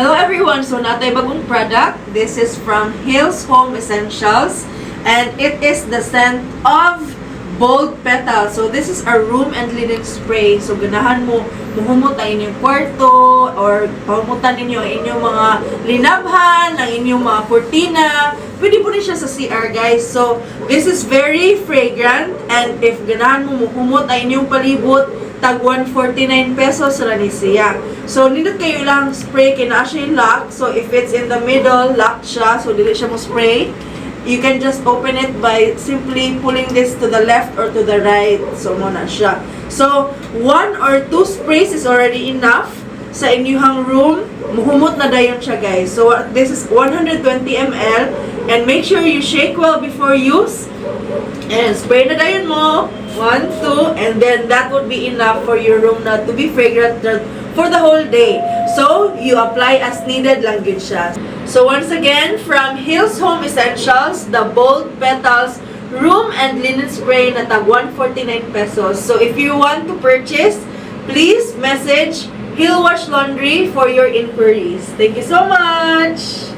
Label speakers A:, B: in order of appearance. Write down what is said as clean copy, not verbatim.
A: Hello, everyone! So naa tay bagong product. This is from Hills Home Essentials and it is the scent of Bold Petal. So this is a room and linen spray. So ganahan mo muhumot ang inyong kwarto or pahumutan ninyo ang inyong mga linabhan, ang inyong mga kurtina. Pwede po rin siya sa CR, guys. So this is very fragrant and if ganahan mo muhumot ang inyong palibot, tag 149 pesos ra ni siya. So nindot kaayo ilang spray kay naa siya lock. So if it's in the middle, lock siya. So dili siya mo spray. You can just open it by simply pulling this to the left or to the right. So mao na siya. So one or two sprays is already enough sa inyong room. Muhumot na dayon siya, guys. So this is 120 ml and make sure you shake well before use. And spray na dayon mo. One, two, and then that would be enough for your room na to be fragrant for the whole day. So, you apply as needed lang gyud siya. So, once again, from Hills Home Essentials, the Bold Petals Room and Linen Spray na tag 149 pesos. So, if you want to purchase, please message Hill Wash Laundry for your inquiries. Thank you so much!